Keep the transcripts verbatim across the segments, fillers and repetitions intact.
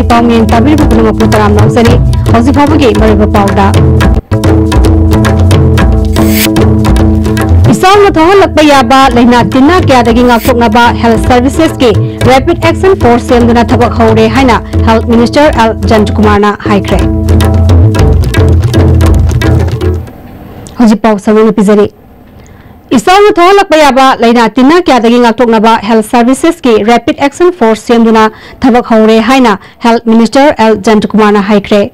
ꯄꯥꯎꯃꯤ ꯇꯥꯕꯤꯔꯤꯕ ꯄꯨꯝꯅꯃꯛꯄꯨ ꯇꯔꯥꯝꯅ ꯑꯣꯛꯆꯔꯤ꯫ ꯍꯧꯖꯤꯛ ꯐꯥꯎꯕꯒꯤ ꯃꯔꯨꯑꯣꯏꯕ ꯄꯥꯎꯗ, ꯏꯆꯥꯎꯅ ꯊꯣꯛꯍꯜꯂꯛꯄ ꯌꯥꯕ ꯂꯥꯏꯅꯥ ꯇꯤꯟꯅꯥ ꯀꯌꯥꯗꯒꯤ ꯉꯥꯛꯊꯣꯛꯅꯕ Health Servicesꯀꯤ Rapid Action Force ꯁꯦꯝꯗꯨꯅ ꯊꯕꯛ ꯍꯧꯔꯦ ꯍꯥꯏꯅ Health Minister ꯑꯦꯜ ꯖꯌꯟꯇꯀꯨꯃꯥꯔꯅ ꯍꯥꯏꯈ꯭ꯔꯦ꯫ ꯍꯧꯖꯤꯛ ꯄꯥꯎ ꯁꯟꯗꯣꯛꯅ ꯄꯤꯖꯔꯤ꯫ ꯏꯆꯥꯎꯅ ꯊꯣꯛꯍꯜꯂꯛꯄ ꯌꯥꯕ ꯂꯥꯏꯅꯥ ꯇꯤꯟꯅꯥ ꯀꯌꯥꯗꯒꯤ ꯉꯥꯛꯊꯣꯛꯅꯕ Health Servicesꯀꯤ Rapid Action Force ꯁꯦꯝꯗꯨꯅ ꯊꯕꯛ ꯍꯧꯔꯦ ꯍꯥꯏꯅ Health Minister ꯑꯦꯜ ꯖꯌꯟꯇꯀꯨꯃꯥꯔꯅ ꯍꯥꯏꯈ꯭ꯔꯦ꯫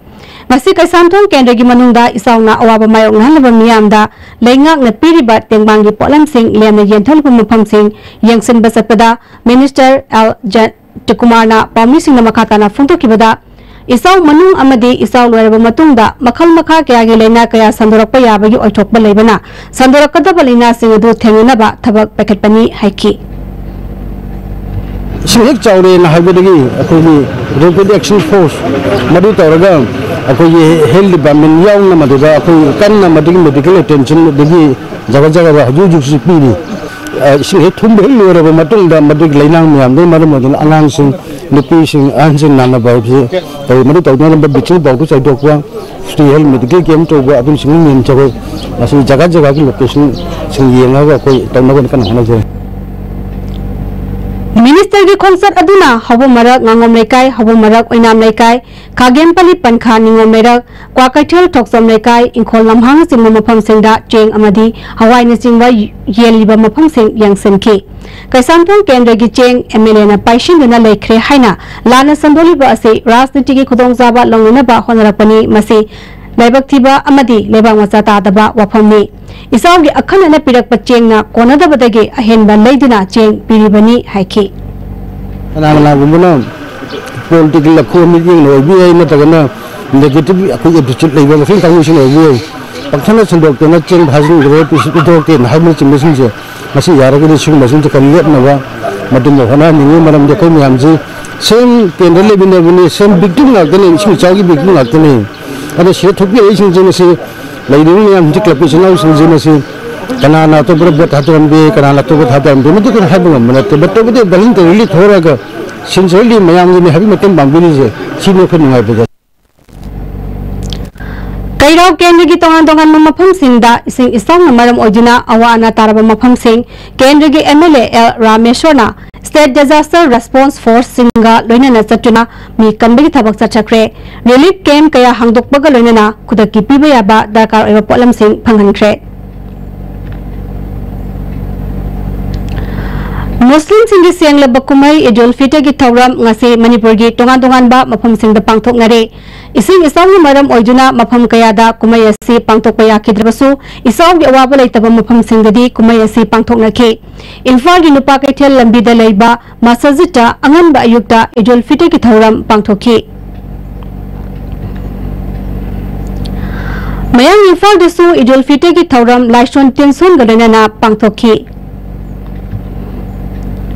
ꯉꯁꯤ ꯀꯩꯁꯥꯝꯊꯣꯡ ꯀꯦꯟꯗ꯭ꯔꯒꯤ ꯃꯅꯨꯡꯗ ꯏꯆꯥꯎꯅ ꯑꯋꯥꯕ ꯃꯥꯌꯣꯛꯅꯍꯜꯂꯕ ꯃꯤꯌꯥꯝꯗ ꯂꯩꯉꯥꯛꯅ ꯄꯤꯔꯤꯕ ꯇꯦꯡꯕꯥꯡꯒꯤ ꯄꯣꯠꯂꯝꯁꯤꯡ ꯂꯦꯝꯅ ꯌꯦꯟꯊꯣꯛꯂꯤꯕ ꯃꯐꯝꯁꯤꯡ ꯌꯦꯡꯁꯤꯟꯕ ꯆꯠꯄꯗ Minister ꯑꯦꯜ ꯖꯌꯟꯇꯀꯨꯃꯥꯔꯅ ꯄꯥꯎꯃꯤꯁꯤꯡꯗ ꯃꯈꯥ ꯇꯥꯅ ꯐꯣꯡꯗꯣꯛꯈꯤꯕꯗ, ꯏꯆꯥꯎ ꯃꯅꯨꯡ ꯑꯃꯗꯤ ꯏꯆꯥꯎ ꯂꯣꯏꯔꯕ ꯃꯇꯨꯡꯗ ꯃꯈꯜ ꯃꯈꯥ ꯀꯌꯥꯒꯤ ꯂꯥꯏꯅꯥ ꯀꯌꯥ ꯁꯟꯗꯣꯔꯛꯄ ꯌꯥꯕꯒꯤ ꯑꯣꯏꯊꯣꯛꯄ ꯂꯩꯕꯅ, ꯁꯟꯗꯣꯔꯛꯀꯗꯕ ꯂꯥꯏꯅꯥꯁꯤꯡ ꯑꯗꯨ ꯊꯦꯡꯅꯅꯕ ꯊꯕꯛ ꯄꯥꯏꯈꯠꯄꯅꯤ ꯍꯥꯏꯈꯤ꯫ ꯏꯁꯤꯡ ꯍꯦꯛ ꯆꯥꯎꯔꯦꯅ ꯍꯥꯏꯕꯗꯒꯤ ꯑꯩꯈꯣꯏꯒꯤ Rapid Action Force ꯃꯗꯨ ꯇꯧꯔꯒ ꯑꯩꯈꯣꯏꯒꯤ Health Department ꯌꯥꯎꯅ ꯃꯗꯨꯗ ꯑꯩꯈꯣꯏ ꯀꯟꯅ ꯃꯗꯨꯒꯤ medical attention ꯑꯗꯒꯤ ꯖꯒꯥ ꯖꯒꯥꯗ ꯍꯧꯖꯤꯛ ꯍꯧꯖꯤꯛꯁꯨ ꯄꯤꯔꯤ꯫ ꯑ, ꯏꯁꯤꯡ ꯍꯦꯛ ꯊꯨꯝꯕ ꯍꯦꯛ ꯂꯣꯏꯔꯕ ꯃꯇꯨꯡꯗ ꯃꯗꯨꯒꯤ ꯂꯩꯅꯥꯡ ꯃꯌꯥꯝꯗꯨꯅ ꯃꯔꯝ ꯑꯣꯏꯗꯨꯅ ꯑꯉꯥꯡꯁꯤꯡ, ꯅꯨꯄꯤꯁꯤꯡ, ꯑꯍꯟꯁꯤꯡ ꯅꯥꯅꯕ ꯍꯥꯏꯕꯁꯤ ꯇꯧꯏ꯫ ꯃꯗꯨ ꯇꯧꯗꯅꯕ bleaching powder ꯆꯥꯏꯊꯣꯛꯄ, free health medical camp ꯇꯧꯕ, ꯑꯗꯨꯅꯆꯤꯡꯕ ꯃꯌꯥꯝ ꯇꯧꯏ꯫ ꯃꯁꯤ ꯖꯒꯥ ꯖꯒꯥꯒꯤ locationꯁꯤꯡ ꯌꯦꯡꯉꯒ ꯑꯩꯈꯣꯏ ꯇꯧꯅꯕ ꯀꯟꯅ ꯍꯣꯠꯅꯖꯔꯤ꯫ Ministerꯒꯤ ꯈꯣꯡꯆꯠ ꯑꯗꯨꯅ ꯍꯧꯕ ꯃꯔꯛ ꯉꯥꯉꯣꯝ ꯂꯩꯀꯥꯏ, ꯍꯧꯕ ꯃꯔꯛ ꯑꯣꯏꯅꯥꯝ ꯂꯩꯀꯥꯏ, ꯈꯥꯒꯦꯝꯄꯜꯂꯤ ꯄꯟꯈꯥ ꯅꯤꯉꯣꯝ ꯂꯩꯔꯛ, ꯀ꯭ꯋꯥꯀꯩꯊꯦꯜ ꯊꯣꯛꯆꯣꯝ ꯂꯩꯀꯥꯏ, ꯏꯪꯈꯣꯜ ꯂꯝꯍꯥꯡꯅꯆꯤꯡꯕ ꯃꯐꯝꯁꯤꯡꯗ ꯆꯦꯡ ꯑꯃꯗꯤ ꯍꯋꯥꯏꯅꯆꯤꯡꯕ ꯌꯦꯜꯂꯤꯕ ꯃꯐꯝꯁꯤꯡ ꯌꯦꯡꯁꯤꯟꯈꯤ꯫ ꯀꯩꯁꯥꯝꯊꯣꯡ ꯀꯦꯟꯗ꯭ꯔꯒꯤ ꯆꯦꯡ MLAꯅ ꯄꯥꯏꯁꯤꯟꯗꯨꯅ ꯂꯩꯈ꯭ꯔꯦ ꯍꯥꯏꯅ ꯂꯥꯟꯅ ꯁꯟꯗꯣꯛꯂꯤꯕ ꯑꯁꯤ ꯔꯥꯖꯅꯤꯇꯤꯒꯤ ꯈꯨꯗꯣꯡꯆꯥꯕ ꯂꯧꯅꯅꯕ ꯍꯣꯠꯅꯔꯛꯄꯅꯤ꯫ ꯃꯁꯤ ꯂꯥꯏꯕꯛ ꯊꯤꯕ ꯑꯃꯗꯤ ꯂꯩꯕꯥꯛ ꯃꯆꯥ ꯇꯥꯗꯕ ꯋꯥꯐꯝꯅꯤ꯫ ꯏꯆꯥꯎꯒꯤ ꯑꯈꯟꯅꯅ ꯄꯤꯔꯛꯄ ꯆꯦꯡꯅ ꯀꯣꯟꯅꯗꯕꯗꯒꯤ ꯑꯍꯦꯟꯕ ꯂꯩꯗꯨꯅ ꯆꯦꯡ ꯄꯤꯔꯤꯕꯅꯤ ꯍꯥꯏꯈꯤ꯫ ꯀꯅꯥ ꯀꯅꯥꯒꯨꯝꯕꯅ political ꯑꯈꯨꯕ ꯃꯤꯠꯌꯦꯡꯅ ꯑꯣꯏꯕ ꯌꯥꯏ, ꯅꯠꯇ꯭ꯔꯒꯅ negative ꯑꯩꯈꯣꯏ attitude ꯂꯩꯕ ꯃꯈꯜ ꯀꯥꯡꯕꯨꯁꯤꯅ ꯑꯣꯏꯕ ꯌꯥꯏ꯫ ꯄꯪꯊꯅ ꯁꯟꯗꯣꯛꯇꯅ ꯆꯦꯡ ꯐꯥꯖꯤꯟꯈ꯭ꯔꯦ, ꯄꯤꯁꯤꯠ ꯄꯤꯊꯣꯛꯇꯦꯅ ꯍꯥꯏꯕꯅꯆꯤꯡꯕꯁꯤꯡꯁꯦ, ꯃꯁꯤ ꯌꯥꯔꯒꯗꯤ ꯁꯤꯒꯨꯝꯕꯁꯤꯡꯁꯦ ꯈꯔ ꯂꯦꯞꯅꯕ ꯃꯇꯨꯡꯗ ꯍꯣꯠꯅꯍꯟꯅꯤꯡꯉꯤ꯫ ꯃꯔꯝꯗꯤ ꯑꯩꯈꯣꯏ ꯃꯌꯥꯝꯁꯤ same ꯀꯦꯟꯗ꯭ꯔ ꯂꯩꯃꯤꯟꯅꯕꯅꯤ, same victim ꯉꯥꯛꯇꯅꯤ, ꯏꯁꯤꯡ ꯏꯆꯥꯎꯒꯤ victim ꯉꯥꯛꯇꯅꯤ꯫ ꯑꯗꯣ ꯁꯤꯗ ꯊꯣꯛꯄꯤꯔꯛꯏꯁꯤꯡꯁꯦ ꯃꯁꯤ ꯂꯩꯔꯤꯕ ꯃꯌꯥꯝꯁꯤ, club ꯏꯆꯤꯟ ꯏꯅꯥꯎꯁꯤꯡꯁꯤ ꯃꯁꯤ ꯀꯅꯥꯅ ꯑꯇꯣꯞꯄꯗ vote ꯊꯥꯗꯔꯝꯒꯦ, ꯀꯅꯥꯅ ꯑꯇꯣꯞꯄ ꯊꯥꯗꯔꯝꯒꯦ, ꯃꯗꯨ ꯀꯔꯤ ꯍꯥꯏꯕ ꯉꯝꯕ ꯅꯠꯇꯦ꯫ But ꯇꯧꯕꯗꯤ voluntarily ꯊꯣꯛꯂꯛꯑꯒ ꯁꯤꯟꯖꯔꯛꯂꯤ ꯃꯌꯥꯝꯒꯤꯅꯤ ꯍꯥꯏꯕꯒꯤ ꯃꯇꯦꯡ ꯄꯥꯡꯕꯤꯔꯤꯁꯦ, ꯁꯤꯅꯤ ꯑꯩꯈꯣꯏ ꯅꯨꯡꯉꯥꯏꯕꯗ꯫ ꯀꯩꯔꯥꯎ ꯀꯦꯟꯗ꯭ꯔꯒꯤ ꯇꯣꯉꯥꯟ ꯇꯣꯉꯥꯟꯕ ꯃꯐꯝꯁꯤꯡꯗ ꯏꯁꯤꯡ ꯏꯆꯥꯎꯅ ꯃꯔꯝ ꯑꯣꯏꯗꯨꯅ ꯑꯋꯥ ꯑꯅꯥ ꯇꯥꯔꯕ ꯃꯐꯝꯁꯤꯡ ꯀꯦꯟꯗ꯭ꯔꯒꯤ M L A L ꯔꯥꯃꯦꯁ꯭ꯋꯔꯅ State Disaster Response Force ꯁꯤꯡꯒ ꯂꯣꯏꯅꯅ ꯆꯠꯇꯨꯅ ꯃꯤ ꯀꯟꯕꯒꯤ ꯊꯕꯛ ꯆꯠꯊꯈ꯭ꯔꯦ꯫ Relief camp ꯀꯌꯥ ꯍꯥꯡꯗꯣꯛꯄꯒ ꯂꯣꯏꯅꯅ ꯈꯨꯗꯛꯀꯤ ꯄꯤꯕ ꯌꯥꯕ ꯗꯔꯀꯥꯔ ꯑꯣꯏꯕ ꯄꯣꯠꯂꯝꯁꯤꯡ ꯐꯪꯍꯟꯈ꯭ꯔꯦ꯫ ꯃꯨꯁꯂꯤꯝꯁꯤꯡꯒꯤ ꯁꯦꯡꯂꯕ ꯀꯨꯝꯍꯩ ꯏꯗ ꯎꯜ ꯐꯤꯇꯔꯒꯤ ꯊꯧꯔꯝ ꯉꯁꯤ ꯃꯅꯤꯄꯨꯔꯒꯤ ꯇꯣꯉꯥꯟ ꯇꯣꯉꯥꯟꯕ ꯃꯐꯝꯁꯤꯡꯗ ꯄꯥꯡꯊꯣꯛꯅꯔꯦ꯫ ꯏꯁꯤꯡ ꯏꯆꯥꯎꯅ ꯃꯔꯝ ꯑꯣꯏꯗꯨꯅ ꯃꯐꯝ ꯀꯌꯥꯗ ꯀꯨꯝꯍꯩ ꯑꯁꯤ ꯄꯥꯡꯊꯣꯛꯄ ꯌꯥꯈꯤꯗ꯭ꯔꯕꯁꯨ, ꯏꯆꯥꯎꯒꯤ ꯑꯋꯥꯕ ꯂꯩꯇꯕ ꯃꯐꯝꯁꯤꯡꯗꯗꯤ ꯀꯨꯝꯍꯩ ꯑꯁꯤ ꯄꯥꯡꯊꯣꯛꯅꯈꯤ꯫ ꯏꯝꯐꯥꯜꯒꯤ ꯅꯨꯄꯥ ꯀꯩꯊꯦꯜ ꯂꯝꯕꯤꯗ ꯂꯩꯕ ꯃꯁꯖꯤꯗꯇ ꯑꯉꯟꯕ ꯑꯌꯨꯛꯇ ꯏꯗ ꯎꯜ ꯐꯤꯇꯔꯒꯤ ꯊꯧꯔꯝ ꯄꯥꯡꯊꯣꯛꯈꯤ꯫ ꯃꯌꯥꯡ ꯏꯝꯐꯥꯜꯗꯁꯨ ꯏꯗ ꯎꯜ ꯐꯤꯇꯔꯒꯤ ꯊꯧꯔꯝ ꯂꯥꯏꯁꯣꯟ ꯇꯤꯟꯁꯣꯟꯒ ꯂꯣꯏꯅꯅ ꯄꯥꯡꯊꯣꯛꯈꯤ꯫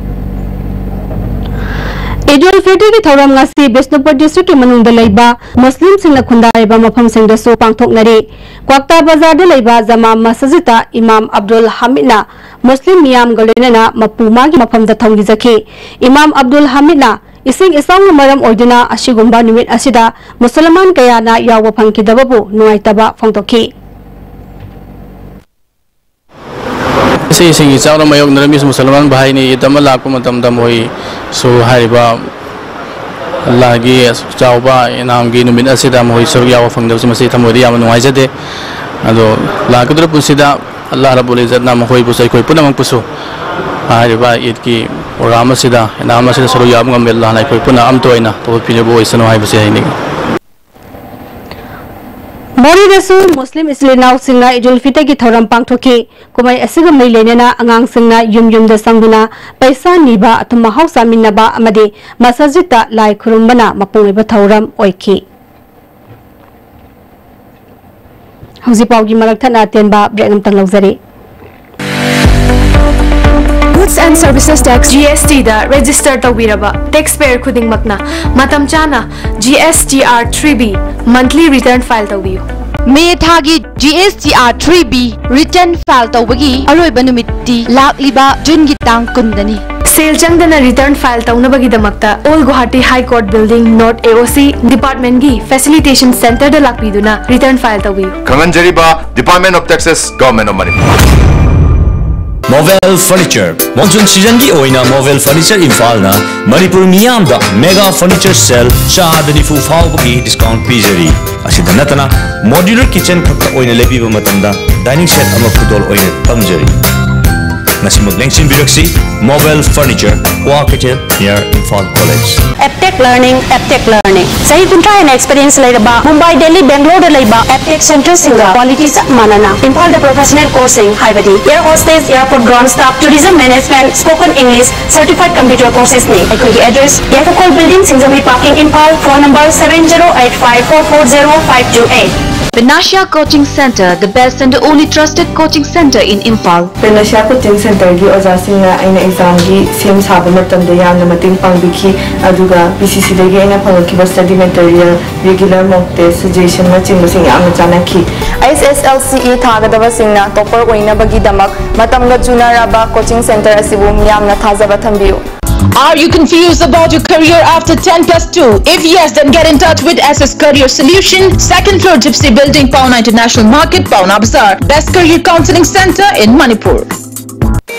ꯏꯗ ꯎꯜ ꯐꯤꯇꯔꯒꯤ ꯊꯧꯔꯝ ꯉꯁꯤ ꯕꯤꯁꯅꯨꯄꯨꯔ district ꯀꯤ ꯃꯅꯨꯡꯗ ꯂꯩꯕ ꯃꯨꯁꯂꯤꯝꯁꯤꯡꯅ ꯈꯨꯟꯗꯥꯔꯤꯕ ꯃꯐꯝꯁꯤꯡꯗꯁꯨ ꯄꯥꯡꯊꯣꯛꯅꯔꯤ꯫ ꯀ꯭ꯋꯥꯛꯇꯥ ꯕꯖꯥꯔꯗ ꯂꯩꯕ ꯖꯃꯥ ꯃꯁꯖꯤꯗꯇ ꯏꯃꯥꯝ ꯑꯕꯗꯨꯜ ꯍꯥꯃꯤꯗꯅ ꯃꯨꯁꯂꯤꯝ ꯃꯤꯌꯥꯝꯒ ꯂꯣꯏꯅꯅ ꯃꯄꯨ ꯃꯥꯒꯤ ꯃꯐꯝꯗ ꯊꯧꯅꯤꯖꯈꯤ꯫ ꯏꯃꯥꯝ ꯑꯕꯗꯨꯜ ꯍꯥꯃꯤꯗꯅ ꯏꯁꯤꯡ ꯏꯆꯥꯎꯅ ꯃꯔꯝ ꯑꯣꯏꯗꯨꯅ ꯑꯁꯤꯒꯨꯝꯕ ꯅꯨꯃꯤꯠ ꯑꯁꯤꯗ ꯃꯨꯁꯜꯃꯥꯟ ꯀꯌꯥꯅ ꯌꯥꯎꯕ ꯐꯪꯈꯤꯗꯕꯕꯨ ꯅꯨꯡꯉꯥꯏꯇꯕ ꯐꯣꯡꯗꯣꯛꯈꯤ꯫ ꯉꯁꯤ ꯏꯁꯤꯡ ꯏꯆꯥꯎꯅ ꯃꯥꯌꯣꯛꯅꯔꯝꯃꯤ ꯃꯨꯁꯜꯃꯥꯟ ꯚꯥꯏꯅꯤ ꯏꯗ ꯑꯃ ꯂꯥꯛꯄ ꯃꯇꯝꯗ ꯃꯈꯣꯏꯁꯨ ꯍꯥꯏꯔꯤꯕ ꯑꯜꯂꯥꯍꯒꯤ ꯑꯁꯨꯛ ꯆꯥꯎꯕ ꯏꯅꯥꯝꯒꯤ ꯅꯨꯃꯤꯠ ꯑꯁꯤꯗ ꯃꯈꯣꯏ ꯁꯔꯨꯛ ꯌꯥꯎꯕ ꯐꯪꯗꯕꯁꯤ ꯃꯁꯤ ꯊꯃꯣꯏꯗ ꯌꯥꯝꯅ ꯅꯨꯡꯉꯥꯏꯖꯗꯦ꯫ ꯑꯗꯣ ꯂꯥꯛꯀꯗꯧꯔꯤꯕ ꯄꯨꯟꯁꯤꯗ ꯑꯜꯂꯥꯍ ꯔꯕꯨꯜ ꯏꯖꯠꯅ ꯃꯈꯣꯏꯕꯨꯁꯨ ꯑꯩꯈꯣꯏ ꯄꯨꯝꯅꯃꯛꯄꯨꯁꯨ ꯍꯥꯏꯔꯤꯕ ꯏꯗꯀꯤ ꯄ꯭ꯔꯣꯒ꯭ꯔꯥꯝ ꯑꯁꯤꯗ, ꯏꯅꯥꯝ ꯑꯁꯤꯗ ꯁꯔꯨꯛ ꯌꯥꯕ ꯉꯝꯕ ꯑꯜꯂꯥꯍꯅ ꯑꯩꯈꯣꯏ ꯄꯨꯟꯅ ꯑꯃꯠꯇ ꯑꯣꯏꯅ ꯄꯨꯊꯣꯛꯄꯤꯅꯕ ꯑꯣꯏꯁꯅꯨ ꯍꯥꯏꯕꯁꯤ ꯍꯥꯏꯅꯤꯡꯏ꯫ ꯃꯣꯔꯦꯗꯁꯨ ꯃꯨꯁꯂꯤꯝ ꯏꯆꯤꯜ ꯏꯅꯥꯎꯁꯤꯡꯅ ꯏꯗ ꯎꯜ ꯐꯤꯇꯔꯒꯤ ꯊꯧꯔꯝ ꯄꯥꯡꯊꯣꯛꯈꯤ꯫ ꯀꯨꯝꯍꯩ ꯑꯁꯤꯒ ꯃꯔꯤ ꯂꯩꯅꯅ ꯑꯉꯥꯡꯁꯤꯡꯅ ꯌꯨꯝ ꯌꯨꯝꯗ ꯆꯪꯗꯨꯅ ꯄꯩꯁꯥ ꯅꯤꯕ, ꯑꯊꯨꯝ ꯑꯍꯥꯎ ꯆꯥꯃꯤꯟꯅꯕ ꯑꯃꯗꯤ ꯃꯁꯖꯤꯗꯇ ꯂꯥꯏ ꯈꯨꯔꯨꯝꯕꯅ ꯃꯄꯨꯡ ꯑꯣꯏꯕ ꯊꯧꯔꯝ ꯑꯣꯏꯈꯤ꯫ ꯍꯧꯖꯤꯛ ꯄꯥꯎꯒꯤ ꯃꯔꯛ ꯊꯠꯅ ꯑꯇꯦꯟꯕ break ꯑꯃꯇꯪ ꯂꯧꯖꯔꯤ꯫ Goods and Services Tax, G S T the register ꯇꯧꯕꯤꯔꯕ taxpayer ꯈꯨꯗꯤꯡꯃꯛꯅ ꯃꯇꯝ ꯆꯥꯅ G S T R three B monthly return file ꯇꯧꯕꯤꯌꯨ꯫ ꯃꯦ ꯊꯥꯒꯤ G S T R three B return file ꯇꯧꯕꯒꯤ ꯑꯔꯣꯏꯕ ꯅꯨꯃꯤꯠꯇꯤ ꯂꯥꯛꯂꯤꯕ ꯖꯨꯟꯒꯤ ꯇꯥꯡ ꯀꯨꯟꯗꯅꯤ꯫ ꯁꯦꯜ ꯆꯪꯗꯅ ꯔꯤꯇꯔꯟ ꯐꯥꯏꯜ ꯇꯧꯅꯕꯒꯤꯗꯃꯛꯇ Old Guwahati High Court Building, North A O C, ꯗꯤꯄꯥꯔꯠꯃꯦꯟꯒꯤ ꯐꯦꯁꯤꯂꯤꯇꯦꯁꯟ ꯁꯦꯟꯇꯔꯗ ꯂꯥꯛꯄꯤꯗꯨꯅ ꯔꯤꯇꯔꯟ ꯐꯥꯏꯜ ꯇꯧꯕꯤꯌꯨ꯫ ꯈꯪꯍꯟꯖꯔꯤꯕ, Department of Taxes, Government of Manipur. Movel Furniture. ꯃꯣꯟꯁꯨꯟ ꯁꯤꯖꯟꯒꯤ ꯑꯣꯏꯅ Movel Furniture ꯏꯝꯐꯥꯜꯅ ꯃꯅꯤꯄꯨꯔ ꯃꯤꯌꯥꯝꯗ ꯃꯦꯒꯥ ꯐꯔꯅꯤꯆꯔ ꯁꯦꯜ ꯆꯥꯗ ꯅꯤꯐꯨ ꯐꯥꯎꯕꯒꯤ ꯗꯤꯁꯀꯥꯎꯟ ꯄꯤꯖꯔꯤ꯫ ꯑꯁꯤꯗ ꯅꯠꯇꯅ, ꯃꯣꯗ꯭ꯌꯨꯂꯔ ꯀꯤꯆꯟ ꯈꯛꯇ ꯑꯣꯏꯅ ꯂꯩꯕꯤꯕ ꯃꯇꯝꯗ ꯗꯥꯏꯅꯤꯡ ꯁꯦꯠ ꯑꯃ ꯈꯨꯗꯣꯜ ꯑꯣꯏꯅ ꯐꯪꯖꯔꯤ꯫ ꯉꯁꯤꯃꯛ ꯂꯦꯡꯁꯤꯟꯕꯤꯔꯛꯁꯤ, ꯃꯣꯕꯦꯜ furniture, Kwakeithel, near Imphal college. Aptech learning, Aptech learning. ꯆꯍꯤ ꯀꯨꯟꯊ꯭ꯔꯥ ꯍꯦꯟꯅ ꯑꯦꯛꯁꯄꯤꯔꯤꯌꯦꯟꯁ ꯂꯩꯔꯕ ꯃꯨꯝꯕꯥꯏ, ꯗꯦꯜꯂꯤ, ꯕꯦꯡꯒ꯭ꯂꯣꯔꯗ ꯂꯩꯕ ꯑꯦꯞꯇꯦꯛ ꯁꯦꯟꯇꯔꯁꯤꯡꯒ ꯀ꯭ꯋꯥꯂꯤꯇꯤ ꯆꯞ ꯃꯥꯟꯅꯅ ꯏꯝꯐꯥꯜꯗ ꯄ꯭ꯔꯣꯐꯦꯁꯅꯦꯜ ꯀꯣꯔꯁꯁꯤꯡ ꯍꯥꯏꯕꯗꯤ air hostess, airport ground staff, tourism management, spoken English, certified computer courses ꯅꯤ꯫ ꯑꯩꯈꯣꯏꯒꯤ address, Yaiphakhol building, Singjamei parking, Imphal. Phone number seven zero eight five four four zero five two eight꯫ Panacea Coaching Center, the best and the only trusted coaching center in Imphal. Panacea coaching ꯁꯦꯟꯇꯔꯒꯤ ꯑꯣꯖꯥꯁꯤꯡꯅ ꯑꯩꯅ ꯑꯦꯛꯖꯥꯝꯒꯤ ꯁꯦꯝ ꯁꯥꯕ ꯃꯇꯝꯗ ꯌꯥꯝꯅ ꯃꯇꯦꯡ ꯄꯥꯡꯕꯤꯈꯤ, ꯑꯗꯨꯒ ꯄꯤ ꯁꯤ ꯁꯤꯗꯒꯤ ꯑꯩꯅ ꯐꯪꯂꯛꯈꯤꯕ ꯁ꯭ꯇꯗꯤ ꯃꯦꯇꯔꯤꯌꯦꯜ, ꯔꯤꯒꯨꯂꯔ ꯃꯣꯛ ꯇꯦꯁ, ꯁꯖꯦꯁꯟꯅꯆꯤꯡꯕꯁꯤꯡ ꯌꯥꯝꯅ ꯆꯥꯟꯅꯈꯤ꯫ ꯑꯦꯁ ꯑꯦꯁ ꯑꯦꯜ ꯁꯤ ꯏ ꯊꯥꯒꯗꯕꯁꯤꯡꯅ ꯇꯣꯄꯔ ꯑꯣꯏꯅꯕꯒꯤꯗꯃꯛ ꯃꯇꯝꯒ ꯆꯨꯅꯔꯕ ꯀꯣꯆꯤꯡ ꯁꯦꯟꯇꯔ ꯑꯁꯤꯕꯨ ꯃꯤꯌꯥꯝꯅ ꯊꯥꯖꯕ ꯊꯝꯕꯤꯌꯨ꯫ Are you confused about your career after ten plus two? If yes, then get in touch with S S Career Solution, second floor Gypsy Building, Paona International Market, Paona Bazaar. Best career counseling center in Manipur.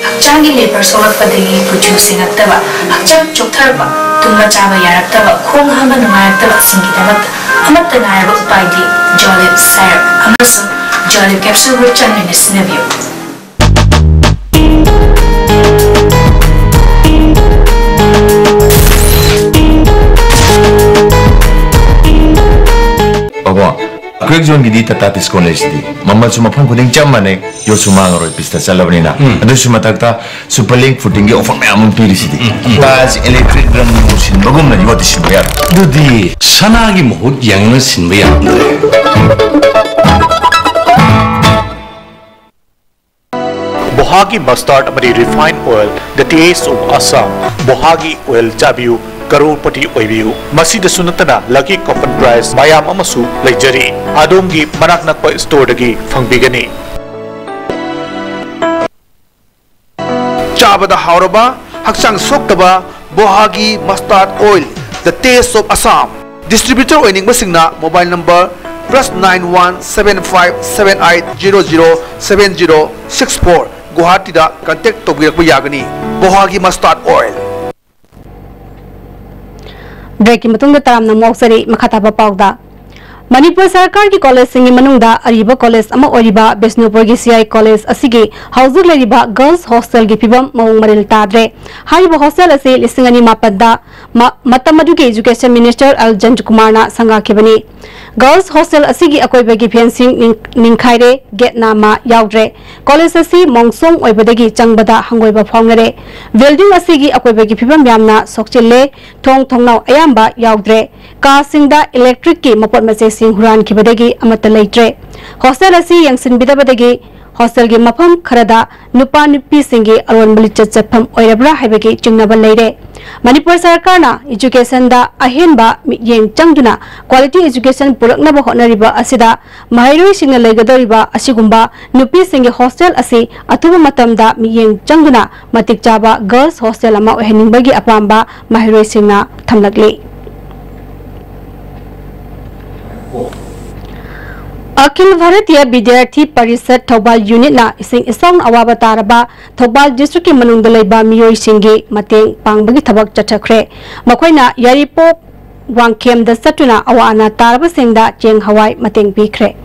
ꯍꯛꯆꯥꯡꯒꯤ labour ꯁꯣꯛꯂꯛꯄꯗꯒꯤ ꯀꯨꯆꯨ ꯁꯦꯡꯉꯛꯇꯕ, ꯍꯛꯆꯥꯡ ꯆꯣꯛꯊꯔꯛꯄ, ꯇꯨꯝꯕ ꯆꯥꯕ ꯌꯥꯔꯛꯇꯕ, ꯈꯣꯡ ꯍꯥꯝꯕ ꯅꯨꯡꯉꯥꯏꯔꯛꯇꯕꯁꯤꯡꯒꯤꯗꯃꯛꯇ ꯑꯃꯠꯇ ꯉꯥꯏꯔꯕ ꯎꯄꯥꯏꯗꯤ ꯖꯣꯂꯤꯞ ꯁꯥꯏꯔꯞ ꯑꯃꯁꯨꯡ ꯖꯣꯂꯤꯞ ꯀꯦꯞꯁꯨꯜꯕꯨ ꯆꯥꯡ ꯅꯥꯏꯅ ꯁꯤꯖꯤꯟꯅꯕꯤꯌꯨ꯫ ꯕꯥꯕꯥ, ꯀ꯭ꯔꯦꯛ ꯖꯣꯟꯒꯤꯗꯤ ꯇꯥꯇꯥ ꯇꯤꯁꯀꯣꯟ ꯂꯩꯁꯤꯗꯤ꯫ ꯃꯃꯜꯁꯨ ꯃꯐꯝ ꯈꯨꯗꯤꯡ ꯆꯞ ꯃꯥꯟꯅꯩ, ꯌꯣꯠꯁꯨ ꯃꯥꯡꯉꯔꯣꯏ, ꯄꯤꯁꯇ ꯆꯠꯂꯕꯅꯤꯅ꯫ ꯎꯝ꯫ ꯑꯗꯨꯁꯨ ꯃꯊꯛꯇ ꯁꯨꯄꯔ ꯂꯤꯡ ꯐꯨꯇꯤꯡꯒꯤ ꯑꯣꯐꯔ ꯃꯌꯥꯝ ꯑꯃ ꯄꯤꯔꯤꯁꯤꯗꯤ꯫ ꯎꯝ, ꯎꯝ꯫ ꯇꯥꯖ ꯏꯂꯦꯛꯇ꯭ꯔꯤꯛ ꯔꯪ ꯁꯤꯟꯕꯒꯨꯝꯅ ꯌꯣꯠꯇꯤ ꯁꯤꯟꯕ ꯌꯥꯔꯣꯏ꯫ ꯑꯗꯨꯗꯤ ꯁꯅꯥꯒꯤ ꯃꯍꯨꯠ ꯌꯦꯡꯂꯒ ꯁꯤꯟꯕ ꯌꯥꯔꯝꯗ꯭ꯔꯦ꯫ ꯕꯣꯍꯥꯒꯤ ꯃꯁꯇꯥꯔꯗ ꯑꯃꯗꯤ refined oil, the taste of Assam꯫ ꯕꯣꯍꯥꯒꯤ ꯑꯣꯏꯜ ꯆꯥꯕꯤꯌꯨ, ꯀꯔꯣꯔꯄꯇꯤ ꯑꯣꯏꯕꯤꯌꯨ꯫ ꯃꯁꯤꯗꯁꯨ ꯅꯠꯇꯅ, ꯂꯛꯀꯤ ꯀꯣꯄꯟ ꯄ꯭ꯔꯥꯏꯖ ꯃꯌꯥꯝ ꯑꯃꯁꯨ ꯂꯩꯖꯔꯤ꯫ ꯑꯗꯣꯝꯒꯤ ꯃꯅꯥꯛ ꯅꯛꯄ ꯁ꯭ꯇꯣꯔꯗꯒꯤ ꯐꯪꯕꯤꯒꯅꯤ꯫ ꯆꯥꯕꯗ ꯍꯥꯎꯔꯕ, ꯍꯛꯆꯥꯡ ꯁꯣꯛꯇꯕ ꯕꯣꯍꯥꯒꯤ mustard oil, the taste of Assam. Distributor ꯑꯣꯏꯅꯤꯡꯕꯁꯤꯡꯅ mobile number plus nine one seven five seven eight zero zero seven zero six four, ꯒꯨꯋꯥꯍꯥꯇꯤꯗ contact ꯇꯧꯕꯤꯔꯛꯄ ꯌꯥꯒꯅꯤ꯫ ꯕꯣꯍꯥꯒꯤ mustard oil꯫ ꯕ꯭ꯔꯦꯛꯀꯤ ꯃꯇꯨꯡꯗ ꯇꯔꯥꯝꯅ ꯑꯃꯨꯛ ꯑꯣꯛꯆꯔꯤ꯫ ꯃꯈꯥ ꯇꯥꯕ ꯄꯥꯎꯗ, ꯃꯅꯤꯄꯨꯔ ꯁꯔꯀꯥꯔꯒꯤ ꯀꯣꯂꯦꯖꯁꯤꯡꯒꯤ ꯃꯅꯨꯡꯗ ꯑꯔꯤꯕ ꯀꯣꯂꯦꯖ ꯑꯃ ꯑꯣꯏꯔꯤꯕ ꯕꯤꯁꯅꯨꯄꯨꯔꯒꯤ ꯁꯤ ꯑꯥꯏ ꯀꯣꯂꯦꯖ ꯑꯁꯤꯒꯤ ꯍꯧꯖꯤꯛ ꯂꯩꯔꯤꯕ ꯒꯔꯜꯁ ꯍꯣꯁꯇꯦꯜꯒꯤ ꯐꯤꯕꯝ ꯃꯑꯣꯡ ꯃꯔꯤꯜ ꯇꯥꯗ꯭ꯔꯦ꯫ ꯍꯥꯏꯔꯤꯕ ꯍꯣꯁꯇꯦꯜ ꯑꯁꯤ ꯂꯤꯁꯤꯡ ꯑꯅꯤ ꯃꯥꯄꯟꯗ ꯃ-, ꯃꯇꯝ ꯑꯗꯨꯒꯤ ꯏꯖꯨꯀꯦꯁꯟ ꯃꯤꯅꯤꯁꯇꯔ ꯑꯦꯜ ꯖꯟꯇꯀꯨꯃꯥꯔꯅ ꯁꯪꯒꯥꯈꯤꯕꯅꯤ꯫ ꯒꯔꯜꯁ ꯍꯣꯁꯇꯦꯜ ꯑꯁꯤꯒꯤ ꯑꯀꯣꯏꯕꯒꯤ ꯐꯦꯟꯁꯤꯡ ꯅꯤꯡ-, ꯅꯤꯡꯈꯥꯏꯔꯦ, ꯒꯦꯠ ꯅꯥꯝꯃ ꯌꯥꯎꯗ꯭ꯔꯦ꯫ ꯀꯣꯂꯦꯖ ꯑꯁꯤ ꯃꯣꯡꯁꯣꯡ ꯑꯣꯏꯕꯗꯒꯤ ꯆꯪꯕꯗ ꯍꯪꯒꯣꯏꯕ ꯐꯥꯎꯅꯔꯦ꯫ ꯕꯤꯜꯗꯤꯡ ꯑꯁꯤꯒꯤ ꯑꯀꯣꯏꯕꯒꯤ ꯐꯤꯕꯝ ꯌꯥꯝꯅ ꯁꯣꯛꯆꯤꯜꯂꯦ, ꯊꯣꯡ ꯊꯣꯡꯅꯥꯎ ꯑꯌꯥꯝꯕ ꯌꯥꯎꯗ꯭ꯔꯦ꯫ ꯀꯥꯁꯤꯡꯗ ꯏꯂꯦꯛꯇ꯭ꯔꯤꯛꯀꯤ ꯃꯄꯣꯠ ꯃꯆꯩꯁꯤꯡ ꯍꯨꯔꯥꯟꯈꯤꯕꯗꯒꯤ ꯑꯃꯠꯇ ꯂꯩꯇ꯭ꯔꯦ꯫ ꯍꯣꯁꯇꯦꯜ ꯑꯁꯤ ꯌꯦꯡꯁꯤꯟꯕꯤꯗꯕꯗꯒꯤ ꯍꯣꯁꯇꯦꯜꯒꯤ ꯃꯐꯝ ꯈꯔꯗ ꯅꯨꯄꯥ ꯅꯨꯄꯤꯁꯤꯡꯒꯤ ꯑꯔꯣꯟꯕ ꯂꯤꯆꯠ ꯆꯠꯐꯝ ꯑꯣꯏꯔꯕ꯭ꯔꯥ ꯍꯥꯏꯕꯒꯤ ꯆꯤꯡꯅꯕ ꯂꯩꯔꯦ꯫ ꯃꯅꯤꯄꯨꯔ ꯁꯔꯀꯥꯔꯅ ꯏꯖꯨꯀꯦꯁꯟꯗ ꯑꯍꯦꯟꯕ ꯃꯤꯠꯌꯦꯡ ꯆꯪꯗꯨꯅ ꯀ꯭ꯋꯥꯂꯤꯇꯤ ꯏꯖꯨꯀꯦꯁꯟ ꯄꯨꯔꯛꯅꯕ ꯍꯣꯠꯅꯔꯤꯕ ꯑꯁꯤꯗ ꯃꯍꯩꯔꯣꯏꯁꯤꯡꯅ ꯂꯩꯒꯗꯧꯔꯤꯕ ꯑꯁꯤꯒꯨꯝꯕ ꯅꯨꯄꯤꯁꯤꯡꯒꯤ ꯍꯣꯁꯇꯦꯜ ꯑꯁꯤ ꯑꯊꯨꯕ ꯃꯇꯝꯗ ꯃꯤꯠꯌꯦꯡ ꯆꯪꯗꯨꯅ ꯃꯇꯤꯛ ꯆꯥꯕ ꯒꯔꯜꯁ ꯍꯣꯁꯇꯦꯜ ꯑꯃ ꯑꯣꯏꯍꯟꯅꯤꯡꯕꯒꯤ ꯑꯄꯥꯝꯕ ꯃꯍꯩꯔꯣꯏꯁꯤꯡꯅ ꯊꯝꯂꯛꯂꯤ꯫ ꯑꯈꯤꯜ ꯚꯥꯔꯇꯤꯌ ꯕꯤꯗ꯭ꯌꯥꯔꯊꯤ ꯄꯔꯤꯁꯠ ꯊꯧꯕꯥꯜ ꯌꯨꯅꯤꯠꯅ ꯏꯁꯤꯡ ꯏꯆꯥꯎꯅ ꯑꯋꯥꯕ ꯇꯥꯔꯕ ꯊꯧꯕꯥꯜ ꯗꯤꯁꯇ꯭ꯔꯤꯛꯀꯤ ꯃꯅꯨꯡꯗ ꯂꯩꯕ ꯃꯤꯑꯣꯏꯁꯤꯡꯒꯤ ꯃꯇꯦꯡ ꯄꯥꯡꯕꯒꯤ ꯊꯕꯛ ꯆꯠꯊꯈ꯭ꯔꯦ꯫ ꯃꯈꯣꯏꯅ ꯌꯥꯏꯔꯤꯄꯣꯛ ꯋꯥꯡꯈꯦꯝꯗ ꯆꯠꯇꯨꯅ ꯑꯋꯥ ꯑꯅꯥ ꯇꯥꯔꯕꯁꯤꯡꯗ ꯆꯦꯡ ꯍꯋꯥꯏ ꯃꯇꯦꯡ ꯄꯤꯈ꯭ꯔꯦ꯫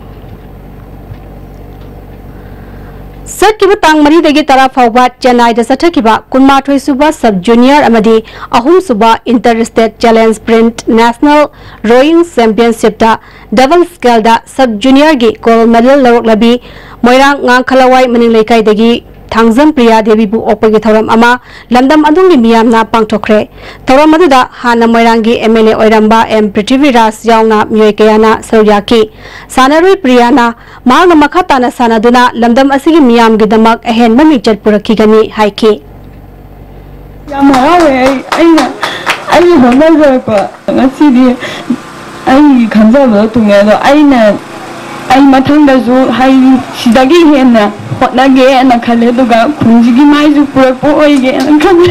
ꯆꯠꯈꯤꯕ ꯇꯥꯡ ꯃꯔꯤꯗꯒꯤ ꯇꯔꯥ ꯐꯥꯎꯕ ꯆꯦꯟꯅꯥꯏꯗ ꯆꯠꯊꯈꯤꯕ ꯀꯨꯟꯃꯥꯊꯣꯏ ꯁꯨꯕ ꯁꯕ ꯖꯨꯅꯤꯌꯔ ꯑꯃꯗꯤ ꯑꯍꯨꯝ ꯁꯨꯕ inter state challenge print national rowing ꯆꯦꯝꯄꯤꯌꯟꯁꯤꯞꯇ ꯗꯕꯜ ꯁ꯭ꯀꯦꯜꯗ ꯁꯕ ꯖꯨꯅꯤꯌꯔꯒꯤ ꯒꯣꯜꯗ ꯃꯦꯗꯜ ꯂꯧꯔꯛꯂꯕꯤ ꯃꯣꯏꯔꯥꯡ ꯉꯥꯡꯈꯂꯋꯥꯏ ꯃꯅꯤꯡ ꯂꯩꯀꯥꯏꯗꯒꯤ ꯊꯥꯡꯖꯝ ꯄ꯭ꯔꯤꯌꯥ ꯗꯦꯕꯤꯕꯨ ꯑꯣꯛꯄꯒꯤ ꯊꯧꯔꯝ ꯑꯃ ꯂꯝꯗꯝ ꯑꯗꯨꯒꯤ ꯃꯤꯌꯥꯝꯅ ꯄꯥꯡꯊꯣꯛꯈ꯭ꯔꯦ꯫ ꯊꯧꯔꯝ ꯑꯗꯨꯗ ꯍꯥꯟꯅ ꯃꯣꯏꯔꯥꯡꯒꯤ ꯑꯦꯝ ꯑꯦꯜ ꯑꯦ ꯑꯣꯏꯔꯝꯕ ꯑꯦꯝ ꯄ꯭ꯔꯤꯊꯤꯕꯤꯔꯥꯖ ꯌꯥꯎꯅ ꯃꯤꯑꯣꯏ ꯀꯌꯥꯅ ꯁꯔꯨꯛ ꯌꯥꯈꯤ꯫ ꯁꯥꯟꯅꯔꯣꯏ ꯄ꯭ꯔꯤꯌꯥꯅ ꯃꯍꯥꯛꯅ ꯃꯈꯥ ꯇꯥꯅ ꯁꯥꯟꯅꯗꯨꯅ ꯂꯝꯗꯝ ꯑꯁꯤꯒꯤ ꯃꯤꯌꯥꯝꯒꯤꯗꯃꯛ ꯑꯍꯦꯟꯕ ꯃꯤꯡꯆꯠ ꯄꯨꯔꯛꯈꯤꯒꯅꯤ ꯍꯥꯏꯈꯤ꯫ ꯌꯥꯝ ꯍꯔꯥꯎꯋꯦ꯫ ꯑꯩ ꯑꯩꯅ ꯑꯩꯅ ꯍꯣꯠꯅꯖꯔꯛꯄ ꯉꯁꯤꯗꯤ ꯑꯩꯒꯤ ꯈꯟꯖꯕꯗꯣ ꯊꯨꯡꯉꯦ꯫ ꯑꯗꯣ ꯑꯩꯅ ꯑꯩ ꯃꯊꯪꯗꯁꯨ ꯍꯥꯏꯗꯤ ꯁꯤꯗꯒꯤ ꯍꯦꯟꯅ ꯍꯣꯠꯅꯒꯦꯅ ꯈꯜꯂꯦ, ꯑꯗꯨꯒ ꯈꯨꯟꯁꯤꯒꯤ ꯃꯥꯏꯁꯨ ꯄꯨꯔꯛꯄ ꯑꯣꯏꯒꯦꯅ ꯈꯜꯂꯦ꯫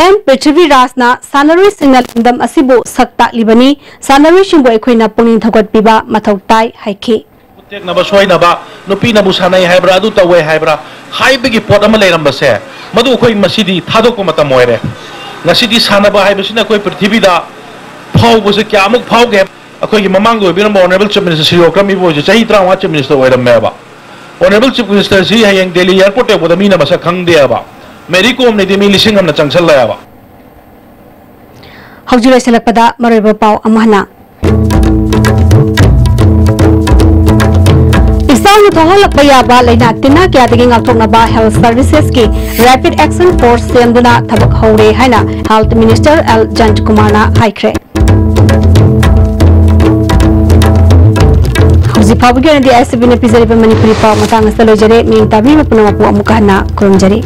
ꯑꯦꯝ ꯄ꯭ꯔꯤꯊꯤꯕꯤꯔꯥꯖꯅ ꯁꯥꯟꯅꯔꯣꯏꯁꯤꯡꯅ ꯂꯝꯗꯝ ꯑꯁꯤꯕꯨ ꯁꯛ ꯇꯥꯛꯂꯤꯕꯅꯤ, ꯁꯥꯟꯅꯔꯣꯏꯁꯤꯡꯕꯨ ꯑꯩꯈꯣꯏꯅ ꯄꯨꯛꯅꯤꯡ ꯊꯧꯒꯠꯄꯤꯕ ꯃꯊꯧ ꯇꯥꯏ ꯍꯥꯏꯈꯤ꯫ ꯈꯨꯠ ꯇꯦꯛꯅꯕ ꯁꯣꯏꯅꯕ, ꯅꯨꯄꯤꯅꯕꯨ ꯁꯥꯟꯅꯩ ꯍꯥꯏꯕ꯭ꯔꯥ, ꯑꯗꯨ ꯇꯧꯋꯦ ꯍꯥꯏꯕ꯭ꯔꯥ ꯍꯥꯏꯕꯒꯤ ꯄꯣꯠ ꯑꯃ ꯂꯩꯔꯝꯕꯁꯦ, ꯃꯗꯨ ꯑꯩꯈꯣꯏ ꯉꯁꯤꯗꯤ ꯊꯥꯗꯣꯛꯄ ꯃꯇꯝ ꯑꯣꯏꯔꯦ꯫ ꯉꯁꯤꯗꯤ ꯁꯥꯟꯅꯕ ꯍꯥꯏꯕꯁꯤꯅ ꯑꯩꯈꯣꯏ ꯄ꯭ꯔꯤꯊꯤꯕꯤꯗ ꯐꯥꯎꯕꯁꯦ ꯀꯌꯥꯃꯨꯛ ꯐꯥꯎꯒꯦ ꯍꯥꯏꯕ, ꯑꯩꯈꯣꯏꯒꯤ ꯃꯃꯥꯡꯗ ꯑꯣꯏꯕꯤꯔꯝꯕ Honourable Chief Minister ꯁ꯭ꯔꯤ ꯖꯣꯏꯁꯪꯀꯔ ꯃꯤꯕꯨ ꯑꯣꯏꯁꯦ ꯆꯍꯤ ꯇꯔꯥꯃꯉꯥ Chief Minister ꯑꯣꯏꯔꯝꯃꯦꯕ꯫ Honourable Chief Minister ꯁꯤ ꯍꯌꯦꯡ ꯗꯦꯜꯂꯤ airport ꯌꯧꯕꯗ ꯃꯤꯅ ꯃꯁꯛ ꯈꯪꯗꯦꯕ꯫ ꯃꯦꯔꯤ ꯀꯣꯝꯅꯗꯤ ꯃꯤ ꯂꯤꯁꯤꯡ ꯑꯃꯅ ꯆꯪꯁꯜꯂꯛꯑꯦꯕ꯫ ꯍꯧꯖꯤꯛ ꯂꯣꯏꯁꯤꯜꯂꯛꯄꯗ ꯃꯔꯨꯑꯣꯏꯕ ꯄꯥꯎ ꯑꯃ ꯍꯟꯅ꯫ ꯏꯆꯥꯎꯅ ꯊꯣꯛꯍꯜꯂꯛꯄ ꯌꯥꯕ ꯂꯥꯏꯅꯥ ꯇꯤꯟꯅ ꯀꯌꯥꯗꯒꯤ ꯉꯥꯛꯊꯣꯛꯅꯕ Health Services ꯀꯤ Rapid Action Force ꯁꯦꯝꯗꯨꯅ ꯊꯕꯛ ꯍꯧꯔꯦ ꯍꯥꯏꯅ Health Minister ꯑꯦꯜ ꯖꯌꯟꯇꯀꯨꯃꯥꯔꯅ ꯍꯥꯏꯈ꯭ꯔꯦ꯫ ꯍꯧꯖꯤꯛ ꯐꯥꯎꯕꯒꯤ ꯑꯣꯏꯅꯗꯤ ꯑꯥꯏ ꯑꯦꯁ ꯇꯤ ꯚꯤꯅ ꯄꯤꯖꯔꯤꯕ ꯃꯅꯤꯄꯨꯔꯤ ꯄꯥꯎ ꯃꯇꯥꯡ ꯑꯁꯤꯗ ꯂꯣꯏꯖꯔꯦ꯫ ꯃꯤꯠꯌꯦꯡ ꯇꯥꯕꯤꯔꯤꯕ ꯄꯨꯝꯅꯃꯛꯄꯨ ꯑꯃꯨꯛꯀ ꯍꯟꯅ ꯈꯨꯔꯨꯝꯖꯔꯤ꯫